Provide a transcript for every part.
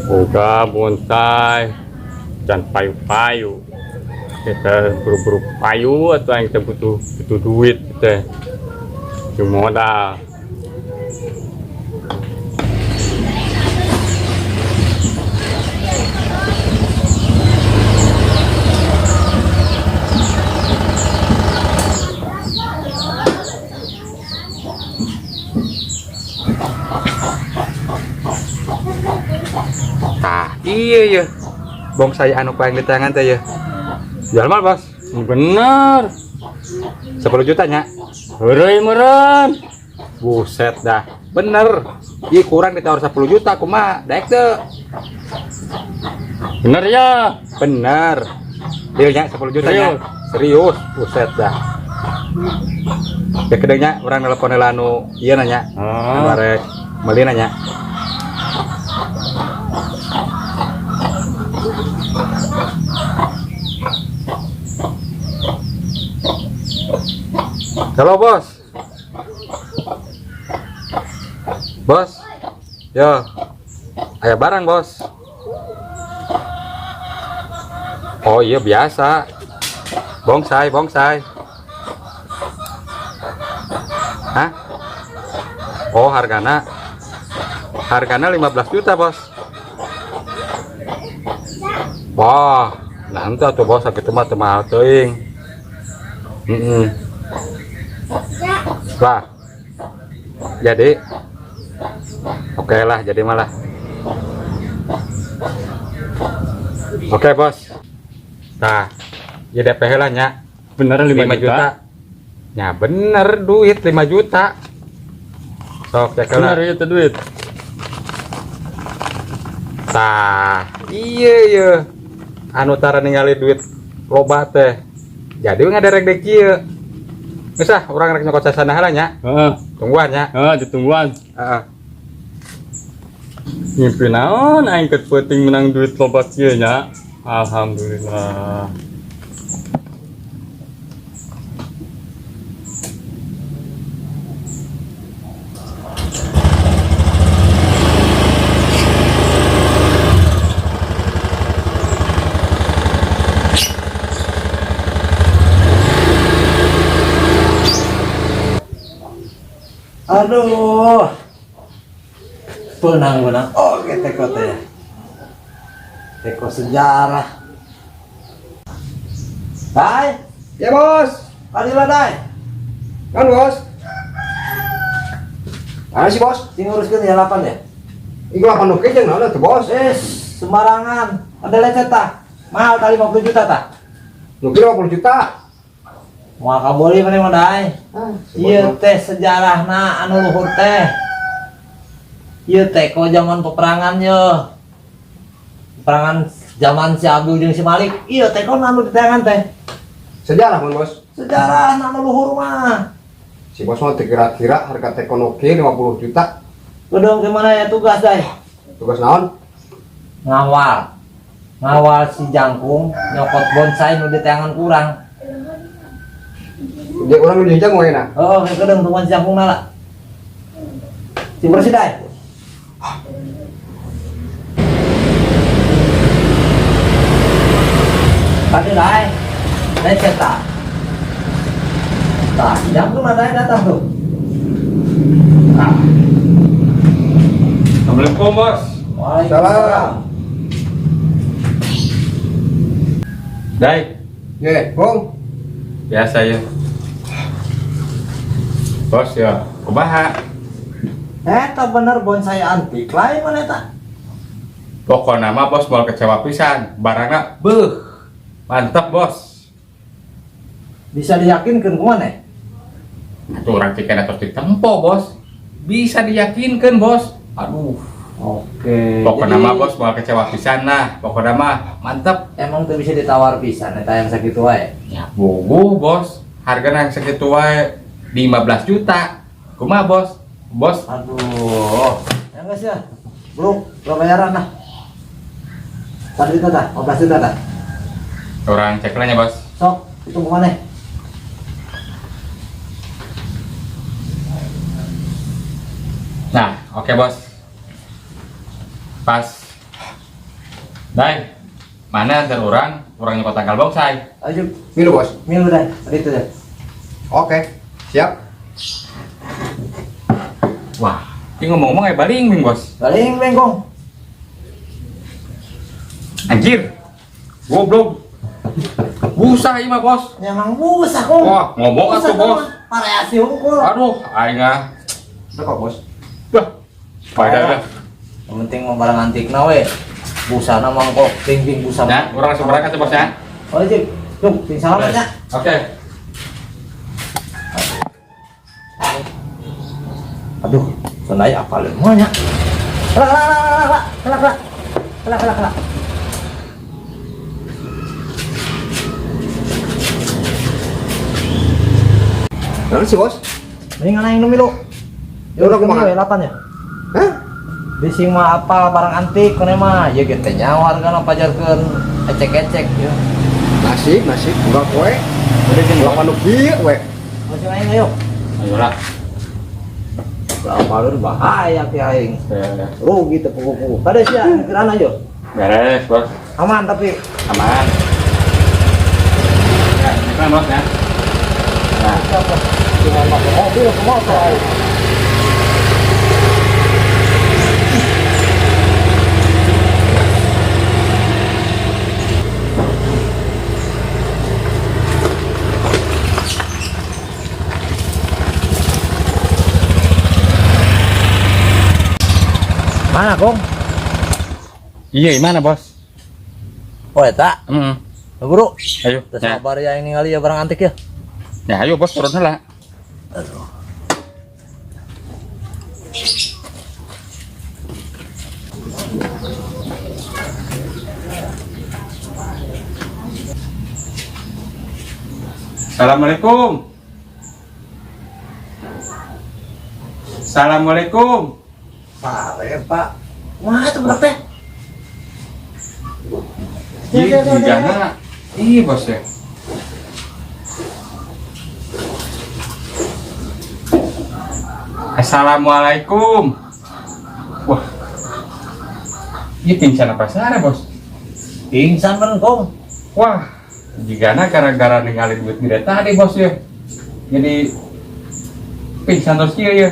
Boga bonsai dan payu-payu. Kita buru-buru payu atau yang kita butuh butuh duit kita. Cuma modal. Tah, iya iya. Bonsai anu paling di tangan teh ya. Jual mahal, Bos. Bener. 10 juta nya. Heureuy meureun. Buset dah. Bener. Ih, kurang ditawar 10 juta kumaha? Daek teu. Bener ya. Bener. Dealnya 10 juta nya. Serius? Serius, buset dah. Ya kedenya urang nelpon heula anu ieu nanya. Anu Ah. arek meuli nanya. Halo bos. Bos. Yo. Aya barang bos. Oh iya biasa. Bonsai, bonsai. Hah? Oh hargana hargana 15 juta bos. Wah, nanti atuh bos sakitu mah teu mahal teuing. Heeh. Lah. Jadi oke lah, jadi malah. Oke, bos. Nah, ya DP heula nya. Bener 5 5 juta. juta. Ya bener duit 5 juta. Sok cek heula. Bener itu duit. Tah, iya iya. Anu tara ningali duit loba teh. Jadi ngaderek dek kieu. Geus ah, urang rek nyokot sasana heula nya. Heeh. Tungguan nya. Heeh, ditungguan. Heeh. Ngimpi naon aing ket peuting menang duit loba kieu nya. Alhamdulillah. Aduh. Penang benang. Oke, teko teh. Teko sejarah. Dai, Ya bos, Adila dai. kan bos. Mana sih bos? Sing nguruskeun ya 8 ya. Iku apa nuke jeung naon atuh bos? Eh, sembarangan. Ada lecet tah. Mahal kali 50 juta tah. Nuke 50 juta. Moal kaboli mana mah dai. Ah, si bos Ieu mah. teh sejarahna anu luhur teh. Ieu teko zaman peperangan ye. Peperangan zaman si Abdul jeung si Malik. Ieu teko anu diteangan teh. Sejarah mun bos. Sejarah anu luhur mah. Si bos mah teu kira-kira harga teko nuke 50 juta. Gedung gimana ya tugas dai? Tugas naon? Ngawal. Ngawal si jangkung nyokot bonsai nu diteangan kurang. Dia urang nu jeung we na. Oh, kayak gedung tungguan si jangkung nala. Si bersih dai. Tadi dai. Dai cetak. Tah, si jangkung dai datang tuh. Nah, Assalamualaikum bos. Waalaikumsalam. Dai, Ye, Bung. biasa ya. Bos ya, kumaha? Eta bener bonsai antik lain mana eta? Pokokna mah bos moal kecewa pisan. Barangna beuh. Mantap bos. Bisa diyakinkan kumaha? Atuh urang ciken atos ditempo bos. Bisa diyakinkan bos. Aduh. Oke. Pokokna Jadi, mah bos moal kecewa pisan lah. Pokokna mah mantap. Emang tuh bisa ditawar pisan eta yang sakitu wae. Ya bogo bos. Hargana yang segitu wae 15 juta. Kumaha bos? Bos, Aduh. Ya enggak sih ya. Bro, berapa bayaran lah? 1 juta tah, 15 juta tah. urang cek lah nya bos. Sok, hitung kemana? Nah, oke bos. Pas. Dai, mana antar urang, urang nyokot tangkal bongsai. Ayo, Milu bos. milu deh, itu deh. Oke, siap. Wah, ini ngomong-ngomong kayak baling bing bos. Baling bengkong. Anjir, goblok. Busah ieu mah bos. Ya emang busah kong. Wah, ngomong atuh bos. Variasi hungkul. Aduh, aing ah. Udah kok bos. Wah, pada dah. Yang penting mau barang antik na we. Busana mangkok, ting-ting busana. Ya, urang langsung berangkat ya bos ya. Oh, Cik. Tuh, ting salamat ya. Oke. Aduh, senai apa semuanya? Kelak, kelak, kelak, kelak, kelak, kelak, kelak, kelak. Lalu sih bos. Mending anak yang milu. Ya Udah, udah kumaha? kumaha 8 ya. Hah? Bising mah apa barang antik kene mah ya gitu nyawa hargana pajarkeun ecek-ecek ya. Nasib, nasib. Enggak kowe. Udah jeung Ulah panu kieu we. Masih aing ayo. Ayolah. Berapa lu bahaya ki aing. Beres. Rugi teu pugu-pugu. Kada sia pikiran aja. Beres, bos. Aman tapi Aman. Ya, ini kan bos ya. Nah, cuma pakai mobil ke motor aing. Mana, Kong? Iya, mana bos? Oh, eta. Heeh. Bro, Ayo. terus Ya. sabar ya yang ningali ya barang antik ya. Ya, ayo bos turun lah. Aduh. Assalamualaikum. Assalamualaikum. Pare, Pak. Wah, itu budak teh. Iya, jangan. Iya, bos ya. Assalamualaikum. Wah. Ini pingsan apa sana, bos? Pingsan kan, Kong. Wah, jigana gara-gara ningali duit gede tadi, bos ya. Jadi pingsan terus kieu ya.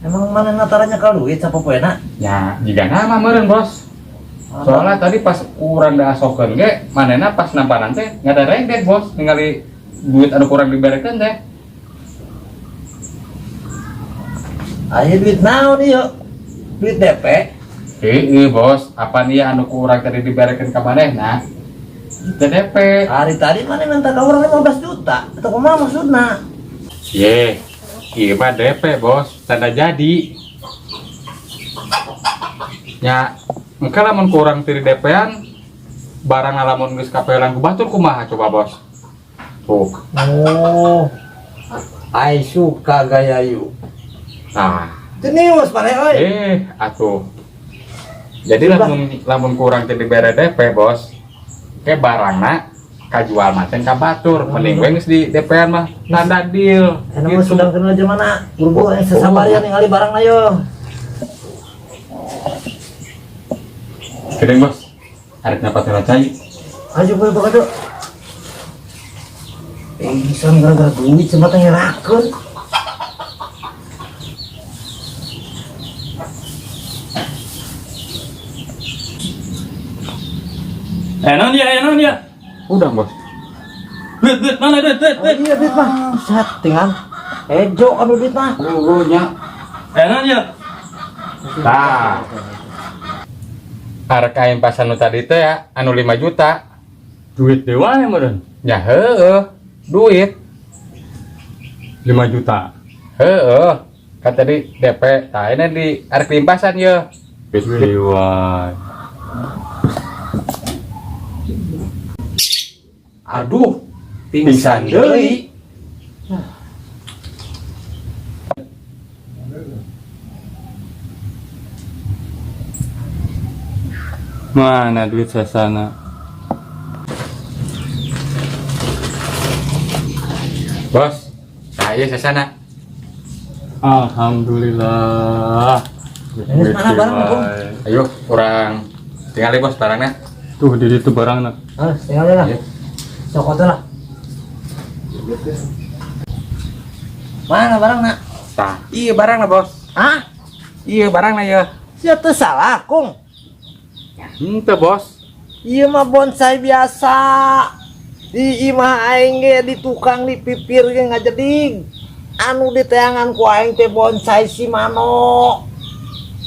Emang mana nataranya kalau duit siapa poena? Ya, jigana mah meureun, bos. Soalnya tadi pas urang diasokeun ge, manehna pas nampanan teh ngadaregdeg, bos, ningali duit anu kurang diberekeun teh. Ayo duit naon ieu? Duit DP. Heeh, bos, apa nih anu ku urang tadi diberekeun ka manehna? Itu DP. Hari tadi mana minta ka urang 15 juta. Atau kumaha maksudna? Ye, ieu mah DP, bos, tanda jadi. Ya, engke lamun ku urang teu di DP-an, barang lamun geus kapelan ku batur kumaha coba, bos? Tuh. Oh. Ai suka gaya yu. Nah, Jenius maneh euy. Atuh. Jadi lamun lamun kurang teu dibere DP, bos. Ke barangna kajual maten ka batur, mending we geus di DP-an mah tanda deal. Enak mah sedang kenal aja mana? Buru-buru yang sesabarian ningali barang na yo. Gede, bos. Arek nyapat heula cai. Ayo gue bakal tuh. Pingsan gara-gara duit sempat ngerakeun. Non dia, non dia. Udah, bos. Duit, duit, mana duit, duit, Oh, duit. iya duit mah. Set tinggal. Ejo ambil duit mah. Nya. Non dia. Tah. Arek aing pasan nu tadi teh ya, anu 5 juta. Duit dewa ya meureun. Ya heueuh, duit. 5 juta. Heueuh. Kan tadi DP, tah ini di arek limpasan ye. Duit dewa. Aduh, pingsan deui. Mana duit sasana? Bos, saya sasana. Alhamdulillah. Ini mana barang, Bung? Ayo, urang tinggal bos barangnya. Tuh di situ barangna. Ah, tinggal lah. Iya. Cokot lah. Mana barang nak? Tah, iya barangna bos. Hah? Iya barangna ya. Sia teu salah, Kung. Henteu bos. Ieu mah bonsai biasa. Di imah aing ge di tukang di pipir ge ngajedig. Anu diteangan ku aing teh bonsai Shimano.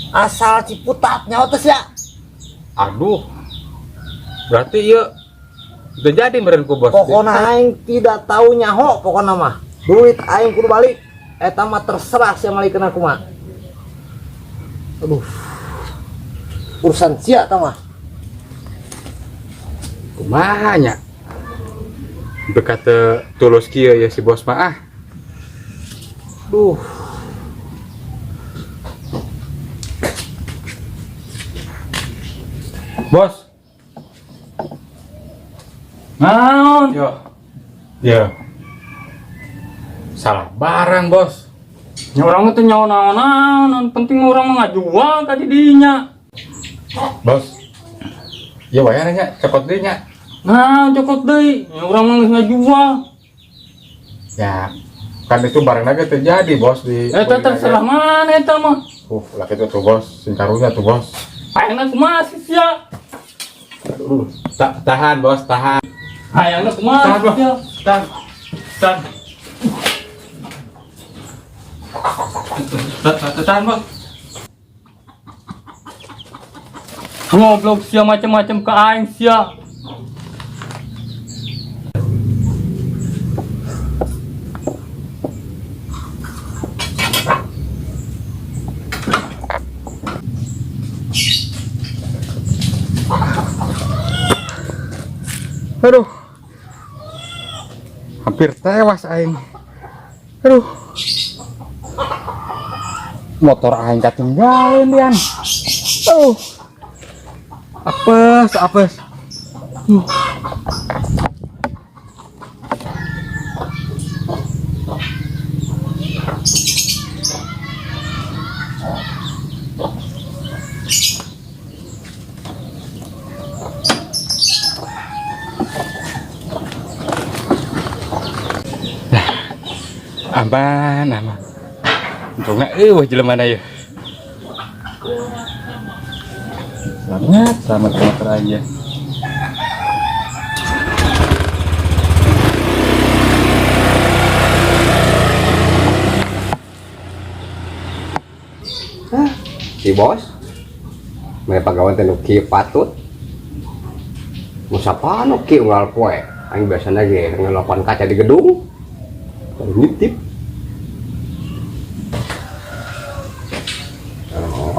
Asal Ciputat nyawa teh sia. Aduh. Berarti iya udah jadi meureun ku bos. Pokona aing tidak tahu nyaho pokona mah. Duit aing kudu balik. Eta mah terserah sia malikeun aku mah. Aduh. Urusan sia eta mah. Kumaha nya? Bekat teu tulus kieu ya si bos mah ah. Duh. Bos, Naon? yo. Yo. Salah barang, bos. Nya urang mah teu nyaho naon-naon, penting urang mah ngajual ka didinya. Bos. Ya bayar nya, cokot deui nya. Nah, cokot deui. Nya urang mah geus ngajual. Ya, kan itu barang lagi terjadi, bos di Eta terserah mana eta mah. Lah itu tuh, bos. Sing karunya tuh, bos. Hayangna kumaha sih sia? Aduh, tahan, bos, tahan. Hayangna kumaha Tahan, bos. sia? Tahan. Tahan. Tahan, bos. Goblok sia macam-macam ke aing sia. Aduh. Hampir tewas aing. Aduh. Motor aing ketinggalan dian. Aduh. Apes, apes. Aman, aman. Untungnya, wah jelema mana ya. Selamat, selamat motor aja. Si bos. Mere pagawean teh nu kieu patut. Musapa nu kieu unggal poe. Aing biasana ge ngelapan kaca di gedung. Baru nitip.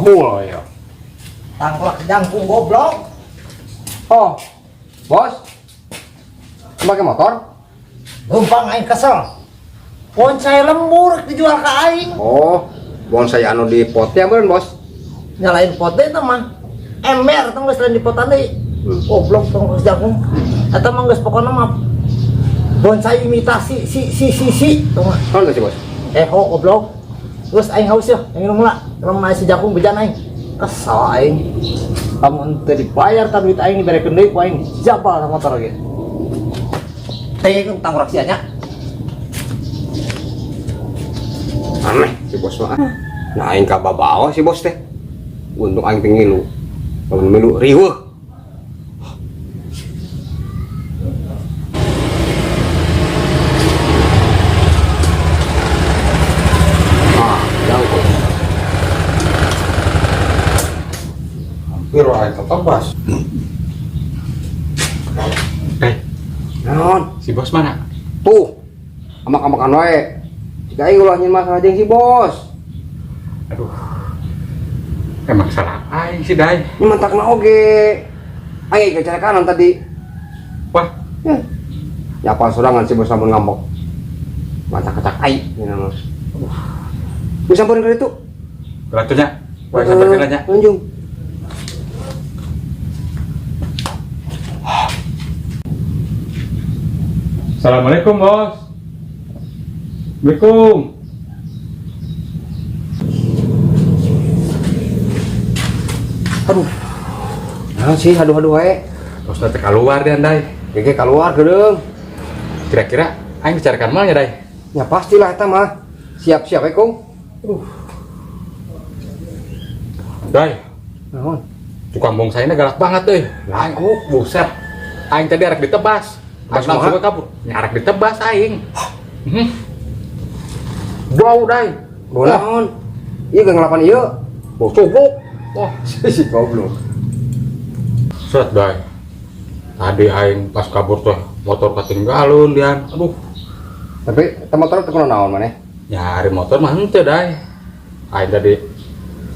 Oh, ya. Tangklak jangkung goblok. Oh, bos. Pakai motor? Numpang aing kesel. Bonsai lembur dijual ke aing. Oh, bonsai anu di potnya meureun, bos. Nyalain pot deui teh mah. Ember tong geus lain di potan deui. Goblok tong geus jangkung. Eta mah geus pokona mah bonsai imitasi si si si si tong mah. Naon teh si bos? Eh ho goblok. Terus aing haus ya, yang minum lah. Kalau mau si jangkung bejan aing. Kesel aing. Lamun teu dibayar tah duit aing diberekeun deui ku aing jabal sama motor ge. Teh tanggurak sia nya. Aneh si bos mah. Nah aing kababawa si bos teh. Untung aing teh ngilu. Lamun milu riweuh. Ah, jangkung. Hampir aing tetebas. Eh, Naon? si bos mana? Tuh. Amak-amakan wae. Jika aing ulah nyeun masalah jeung si bos. Aduh. Emang salah aing sih, Dai. Ini mantakna oge. Aing ke cara kanan tadi. Wah, Ya. Nyapa sorangan si bos lamun ngambek. Mantak kacak aing nya mah. Bisa samperin ka ditu. beratunya. Wah, samperin nya. Lanjung. Assalamualaikum, Bos. Assalamualaikum. Aduh, Nah sih aduh-aduh wae. bos nanti keluar deh andai. Gege keluar geudeung. Kira-kira aing dicarikan malnya dai. Ya pastilah eta mah. Siap-siap we Kung. Dai, Naon? tukang bonsainya galak banget euy. Aing buset. Aing tadi arek ditebas. Tebas Aing langsung kumaha? kabur. Nya arek ditebas aing. Bau dai. Bau naon? Ieu ge ngelapan ieu. Bau cobok. Wah, Si goblok. set dai. Tadi aing pas kabur tuh motor ketinggalan dian. Aduh, Tapi eta motor teu kunaon maneh? nyari motor mah henteu dai. Aing tadi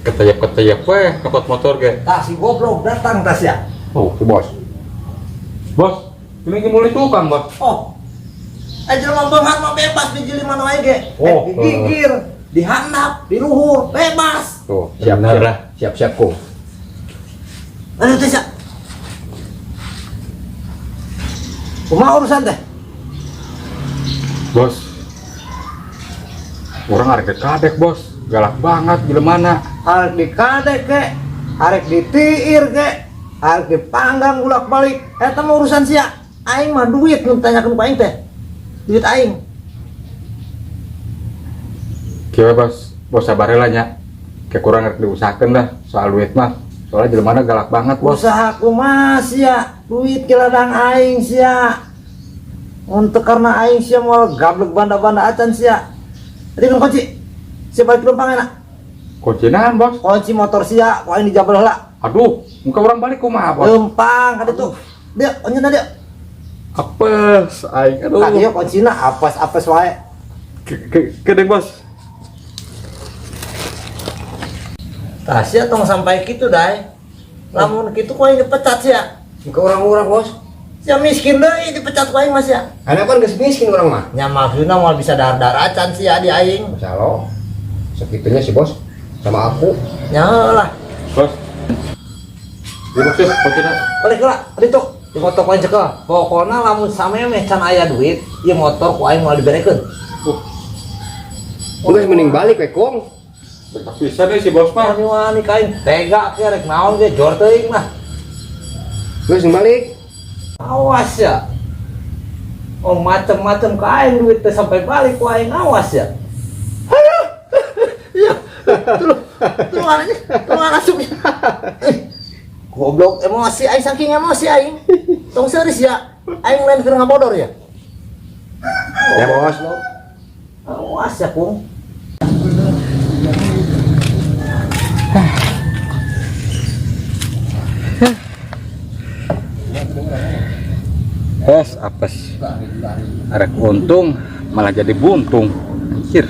keteyep-keteyep we nyokot motor ge. Tah si goblok datang tas ya. Oh, si bos. Bos, ini mulai tukang, Bos. Oh. Jelema beunghar mah bebas dijili mana wae ge. Oh. Digigir, dihandap, diluhur, bebas. Tuh, siap Bener siap. lah. Siap-siap Kung. Aduh teh sia. Kumaha urusan teh? Bos. Orang arek dikadek, Bos. Galak banget gimana? Arek dikadek ke, arek ditiir ke, arek dipanggang bolak-balik. Eta mah urusan sia. Aing mah duit nu ditanyakeun ku aing teh. Duit aing. Kieu bos, bos sabar heula nya. Kayak kurang rek diusahakeun lah soal duit mah. Soalnya jelema galak banget, Bos. Usaha kumaha sia, duit ke ladang aing sia. Untuk karena aing sia moal gablek banda-banda acan sia. Tadi kan kunci. Sia balik lempang enak. Kuncinan, Bos. Kunci motor sia, ku aing dijabel heula. Aduh, muka orang balik kumaha, Bos? Lempang ka ditu. Dia, onyeuna dia. Apes aing aduh. Ka dieu kuncina apes-apes wae. Kedeng, Bos. Tah sia tong sampai kitu dai. Lamun kitu ku aing dipecat sia. Ke orang-orang bos. Sia miskin deui dipecat ku aing mah sia. Karena kan geus miskin orang mah. Nya maksudna moal bisa dar-dar acan sia di aing. Masalah. Segitunya sih bos sama aku. Nya lah. Bos. Iya, Bos, ya, kuncina. Balik lah, ditu. Di motor ku aing cekel. Pokona lamun samemeh can aya duit, ieu motor ku aing moal diberekeun. Geus mending balik we Kung. Betah pisan euy si bos mah. Wani-wani ka aing tega ke rek naon ge jor teuing lah. Geus mending balik. Awas ya. Oh macem-macem ka aing duit teh sampai balik ku aing awas ya. Aduh. Iya. Tulungan aja, tulungan asup. Goblok emosi aing saking emosi aing. Tong serius ya. Aing lain keur ngabodor ya. Ya bos. Awas ya, Kung. Bos, apes. Arek untung malah jadi buntung. Anjir.